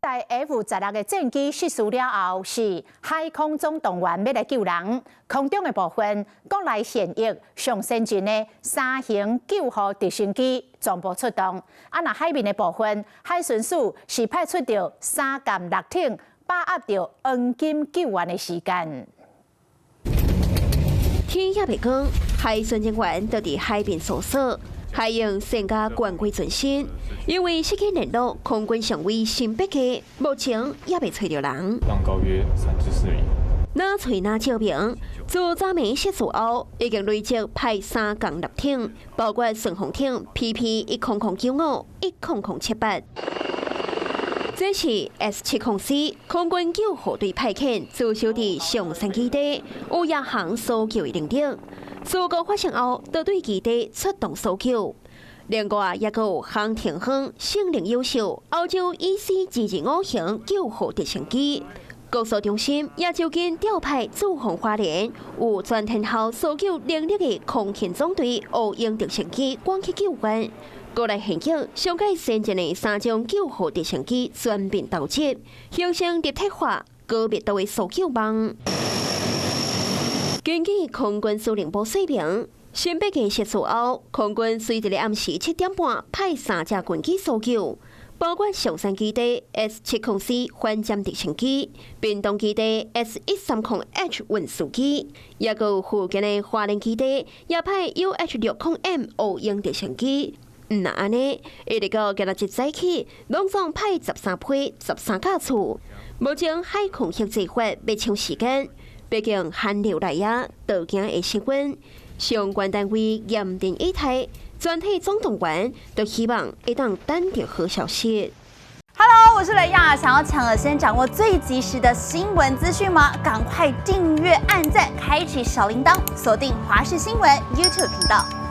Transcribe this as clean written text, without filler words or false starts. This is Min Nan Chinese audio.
在 F-16的戰機失事了後，是海空總動員欲來救人。空中的部分，國內現役上先進的三型救護直升機全部出動。啊，若海面的部分，海巡署是派出著三艦六艇，把握著黃金救援的時間。天猶未光，海巡人員就佇海邊搜索。海用增加軍規全新，因為失去聯絡，空軍上尉新筆記，目前猶未揣著人。浪高約3至4米。哪揣哪照明，自昨暝失事後，已經累積派三艦六艇，包括順風艇 PP 1095、10078。這是 S-70C 空軍救護隊派遣，駐守佇松山基地，有夜航搜救的能力。事故發生後，就對基地出動搜救。另外，也閣有航天亨性能優秀、歐洲 EC-225型救護直升機。國搜中心也就近調派駐防花蓮有全天候搜救能力的空勤總隊烏鷹直升機趕去救援。國內現役上蓋先進的三種救護直升機全面投入，形成立體化、高密度的搜救網。根據空軍司令部說明，新北機失事後，空軍隨佇咧暗時7點半派三架軍機搜救，包括松山基地 S-70C 反潛直升機、屏東基地 S-130H 運輸機，也閣有附近的花蓮基地也派 UH-60M 烏鷹直升機。毋但按呢，一直到今仔日早起，攏總派13批13架次。目前海空協做法欲搶時間。畢竟寒流來啊，就驚會失溫。相關單位嚴陣以待，全體總動員都希望會當等著好消息。 Hello，我是雷亞，想要搶先掌握最及時的新聞資訊嗎？趕快訂閱、按讚、開啟小鈴鐺，鎖定華視新聞 YouTube 頻道。